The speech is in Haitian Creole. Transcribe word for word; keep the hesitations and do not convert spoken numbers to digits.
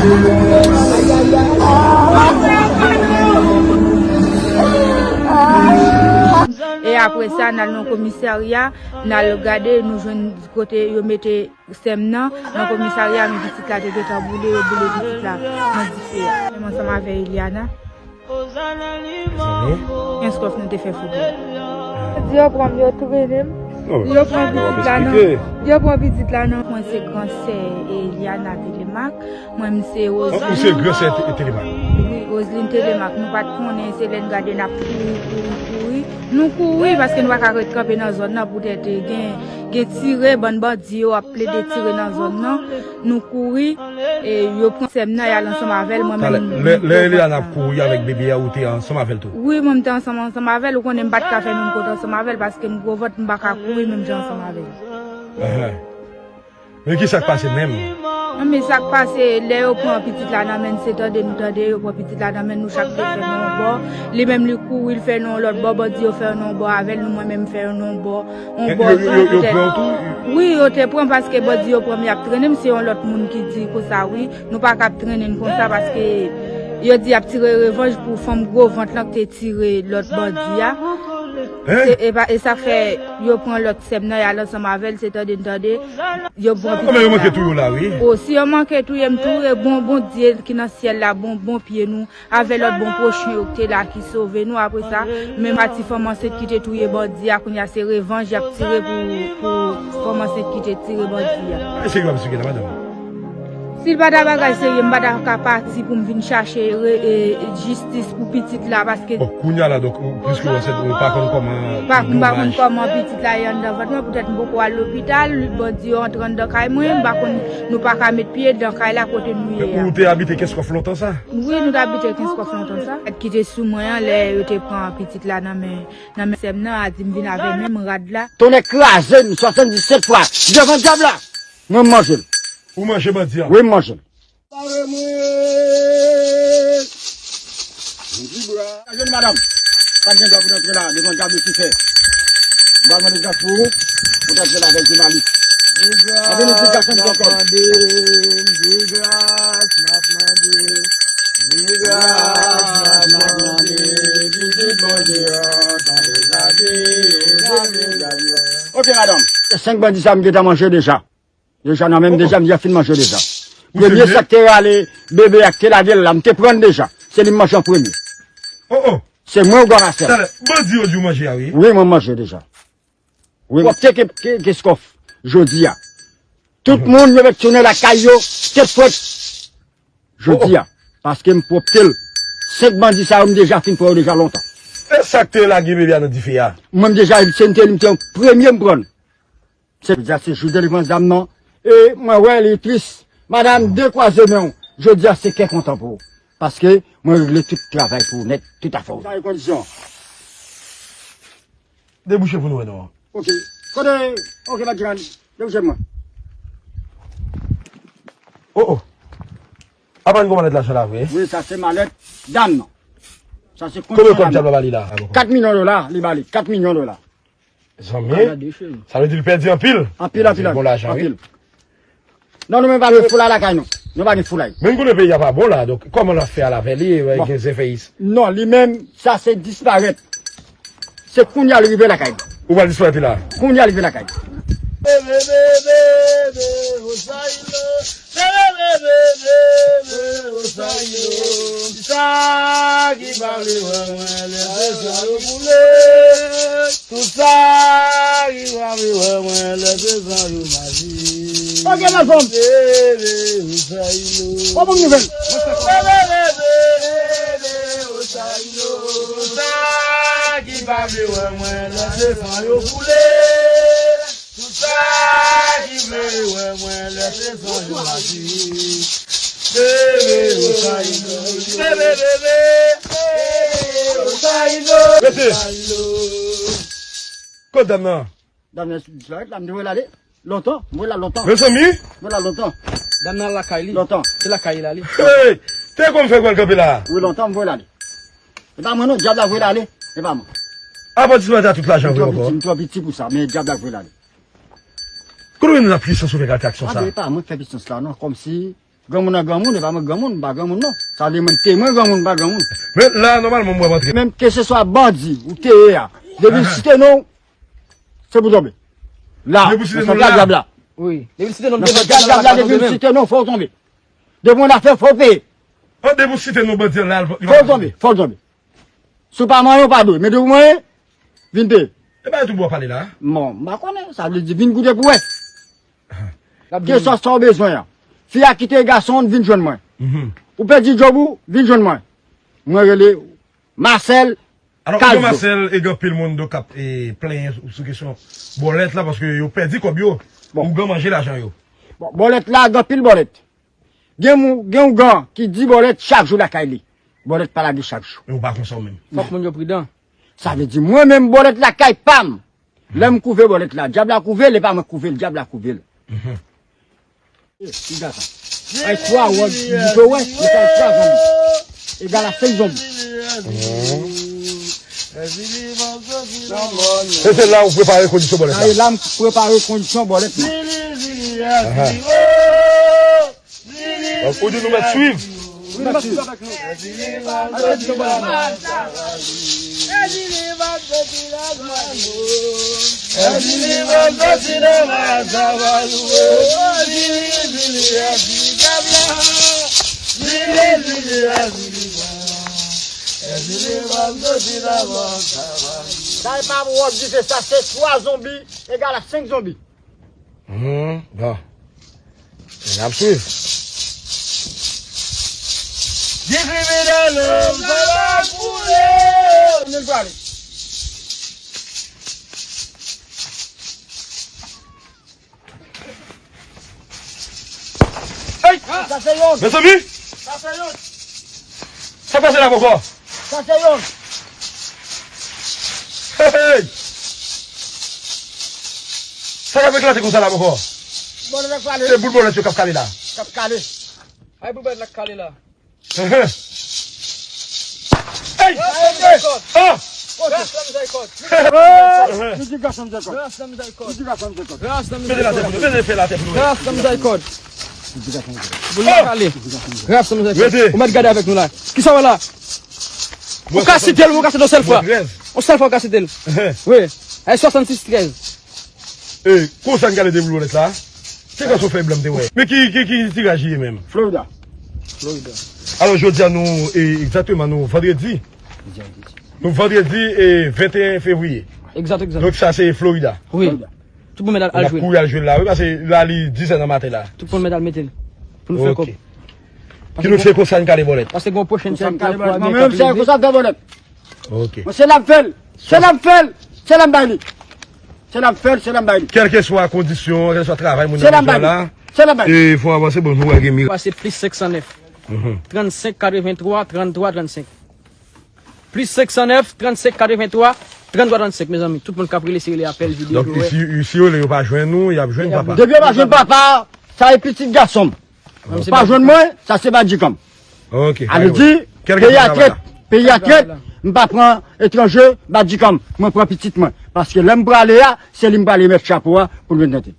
E apre sa, n al nan komisarya, n al gade, nou jwenn kote yo mete sè m nan, nan komisarya, men pitit la te gentan boule, yo boule pitit la nan dife a. Menm ansanm avè Eliana. Mezanmi. Kenskòf nou te fè foto. Di yo pran m, yo trennen m. Yo pran pitit la nan, yo pran pitit la nan. Mwen se gran sè Eliana Telemaque. Mwen, m se Roseline. Ou se gran sè Te-, Telemaque. Wi, Roseline Telemaque. Nou pa t konnen, se lè n gade n ap kouri, kouri, kouri. Nou kouri paske nou pa ka ret kanpe nan zòn nan poutèt gen, gen tire, bann bandi yo ap plede tire nan zòn nan. Nou kouri, e yo pran sè m nan, y al ansanm avè l, mwen menm. Talè, lè, lè Eliana ap kouri avèk bebe a, ou te ansanm avè l tou? Wi, mwen, m te ansanm, ansanm avè l. Ou konnen m pa t ka fè menm kote ansanm avè l paske m gwo vant, m pa ka kouri menm jan ansanm avè l. Ahan. Men ki sa k pase menm? Men sa k pase, lè yo pran pitit la nan men n, se tande nou tande, yo pran pitit la nan men n, nou chak te fè nan yon bò. Li menm, li kouri, l fè nan yon lòt bò, bandi yo fè nan yon bò avè l, nou, mwen menm, m fè nan yon bò. Yon bò, yo, yo, yo pran w tou? Wi, yo te pran paske bandi yo pran m, y ap trennen m, se yon lòt moun ki di konsa, wi. Nou pa ka ap trennen n konsa paske yo di y ap tire revanj pou fanm gwo vant lan ki te tire lòt bandi a. Hein? Se, e pa, e sa fè yo pran lòt sè m nan, y al ansanm avè l, se tande n tande. Yo pran pitit la. Kòman yo manke touye w la, wi? O, si yo manke touye m tou, e bon, Bondye ki nan syèl la, bon, bon pye nou, avè lòt bon pwochen yo ki te la, ki sove nou. Apre sa, menm pati fanm ansent ki te touye bandi a, kounye a se revanj y ap tire pou, pou fanm ansent ki te tire bandi a. Ki bagay serye w ap esplike la, madanm? Si l pa ta bagay serye, m pa ta ka pati pou m vin chache re-, e, jistis pou pitit la, paske... Bon, kounye a la, donk, ou, piske w ansent, ou pa konn kòman domaj. M pa konn kòman pitit la ye anndan vant mwen, poutèt m poko al lopital, bandi yo antre anndan kay mwen, m pa konn, nou pa ka met pye nan kay la kote nou ye a. Ou te abite Kenskòf lontan sa? Wi, nou te abite Kenskòf lontan sa. Rad ki te sou mwen an, lè yo te pran pitit la nan men, nan men sè m nan, a di m vin avè menm rad la. Tonnè kraze m, swasanndisèt fwa, devan dyab la. Mwen, m manje l. Ou manje bandi a? Wi, m manje l. Jèn madanm, pa t gen dwa pou n antre la, devan dyab Lisifè. M pral mande gras pou ou, pou w antre la avèk jounalis. Antre nou di gras antre ankò. Ok, madanm. Senk bandi sa m gentan manje deja. Deja nan men m, deja, m deja fin manje deja. Premye sa k te rale bebe a, k te lage l la, m te pran l deja. Se li m manje an premye. Oh, oh. Se mwen ou gwa masèl. Talè, bandi yo di w manje a, wi. Wi, mwen manje deja. Wi, m te ke, ke, Kenskòf, jodi a. Tout moun yo met tounen lakay yo, tèt frèt. Jodi a. Paske m pwòpte l. Senk bandi sa yo, m deja fin pran yo deja lontan. E sa k te lage bebe a nan dife a? Mwen m deja, se m te, m te premye m pran l. Se, jodi a se jou delivrans dam nan. E mwen wè li tris. Madanm, dekwaze men w. Jodi a se kè kontan pou ou. Paske mwen regle tout travay pou ou nèt, tout afè w. Sa e kondisyon. Debouche pou nou wè non. Ok. Kote, ok, Matjran, debouche mwen. Oh, oh. Apa n gon malèt lajan la vre? Wi, sa se malèt dam nan. Sa se kondisyon dam nan. Konbyen kòb dyab la ba li la? Kat milyon dola, li ba li. Kat milyon dola. Zanmi, sa vle di li pèdi anpil. Anpil, anpil, anpil. Bon lajan, wi. Non, nou menm pa gen foulay lakay nou. Nou pa gen foulay. Men n konnen peyi a pa bon la, donk kòman n ap fè al avè li, gen zèfèyis? Non, li menm, sa se disparèt. Se kounye a li rive lakay. Ou pral disparèt li la? Kounye a li rive lakay. Bebe, bebe, bebe, Rosario. Bebe, bebe, bebe, Rosario. Sa ki pa vle wè mwen lè se sa yo boule. Tout sa ki pa vle wè mwen lè se sa yo maji. Ok, la fanm. Bebe, Rosario. Kòman nouvèl? Bebe, bebe, bebe, Rosario. Tout sa ki pa vle wè mwen lè se sa yo boule. Tout sa ki vle wè mwen lè se san yo ati. Bebe, Rosario. Bebe, bebe. Bebe, Rosario. Rete. Kot dam nan? Dam nan disparèt la, m te voye l ale. Lontan, m voye l ale lontan. Mezanmi. M voye l ale lontan. Dam nan lakay li. Lontan. Se lakay li l ale. Hey! Te konn fè gwèl kanpe la. Wi, lontan, m voye l ale. E pa mwen non, dyab la voye l ale. E pa mwen. Apa disparèt a tout lajan vre ankò? M twò piti, m twò piti pou sa, men dyab la voye l ale. Kote w jwenn lapuisans ou fè gate aksyon sa? Anben, e pa mwen k fè pisans la non, kòmsi Granmoun an granmoun, e pa mwen granmoun, m pa granmoun non. Sa vle di mwen te mwen granmoun, m pa granmoun. Men la, nòmalman, m wè w antre. Menm keseswa bandi ou te ye a, depi l site non w, se pou tonbe. La, nan sant a dyab la. Wi. Depi l site non, nan sant a dyab la, depi l site non, fò w tonbe. Depi w nan afè, fò w peye. An, depi w site non bandi an la, li pa tonbe. Fò w tonbe, fò w tonbe. Si w pa manyen, w pa dwe. Men depi w manyen, vin peye. E ba yo tout bò pale la. Bon, m pa konnen. Sa vle di vin goute pou wè. Keswa sa w bezwen an. Fi a kite gason, vin jwenn mwen. Ou pèdi djòb ou, vin jwenn mwen. Mwen rele Marcel Castro. Alò, ou gen Marcel, e gen anpil moun donk k ap e, plenyen sou kesyon bòlèt la, paske yo pèdi kòb yo. Bon. Ougan manje lajan yo. Bon, bòlèt la, gen anpil bòlèt. Gen moun, gen ougan ki di bòlèt chak jou lakay li. Bòlèt pa lage chak jou. Men ou pa konsa ou menm. Fòk moun yo pridan. Sa vle di mwen menm bòlèt lakay pa m. Lè m kouve bòlèt la, dyab la kouve l, e pa mwen kouve l, dyab la kouve l. Piga sa. Ay twa wòd, li fè wè, li fè twa zonbi. Egal a senk zonbi. E se la ou prepare kondisyon bòlèt la. Ay la m prepare kondisyon bòlèt la. Donk, ou di nou mèt swiv. Wi, nou mèt swiv avèk nou. Sa e pa wòd dife, sa se twa zonbi egal a senk zonbi. Hmm, bon. N ap swiv. Di kriminèl, sa va koule. Kote l prale? Hey! Sa se yon. Mezanmi! Sa se yon. Sa pase la poko? Sa se yon. Hey, hey! Sa k ap eklate konsa la poko? Bòlèt la k prale. Se boul bòlèt yo k ap kale la. K ap kale. Ay boul bòlèt la k kale la. Hey! Ah! Gras la mizèrikòd. Nou di gras la mizèrikòd. Gras la mizèrikòd. Gras la mizèrikòd. Mete la tèt pou nou, mete fè la tèt pou nou. Gras la mizèrikòd. Boul la kale. Gras la mizèrikòd. Ou mèt gade avèk nou la. Kisa w wè la? Ou ka site l, ou ka site l yon sèl fwa. Yon sèl fwa ou ka site l. Wi. Ay swasannsis trèz. E, konsa n gade de boul bòlèt la. Se gras ou fè blan m te wè. Men ki, ki, ki tiraj li ye menm? Florida. Florida. Alò, jodi a nou, e, egzakteman, nou vandredi. Nou vandredi, e, venteyen fevriye. Egzat, egzat. Donk sa se Florida. Wi. Florida. Tout moun mèt al, al jwe. N ap kouri al jwe l la, wi, paske la li dizè nan maten la. Tout moun mèt al mete l. Pou nou fè kòb. Ki nou fè konsa n kale bòlèt. Paske gon pwochen sèn k ap pwale. Mwen menm se konsa m fè bòlèt. Ok. Mwen se la m fè l. Se la m fè l. Se la m bay li. Se la m fè l, se la m bay li. Kèlkeswa kondisyon, kèlkeswa travay moun nan bezwen la. Se la m bay li. Se la m bay li. E fò avanse, bon, nou wè gen mirak. Pase plis senk san nèf. Trannsenk katrevenntwa, tranntwa trannsenk. Plis senk san nèf, trannsenk katrevenntwa, tranntwa trannsenk, mezanmi. Tout moun k ap rele, se rele apèl, videyo. Donk, si, si yo rele, yo pa jwenn nou, y ap jwenn papa. Depi yo pa jwenn papa, sa e pitit gason m. Pa jwenn mwen, sa se badjikanm. Ok. Ale di, peyi a trèt, peyi a trèt, m pa pran etranje badjikanm, mwen pran pitit mwen. Paske lè m prale a, se li m prale mèt chapo a pou l vin tante.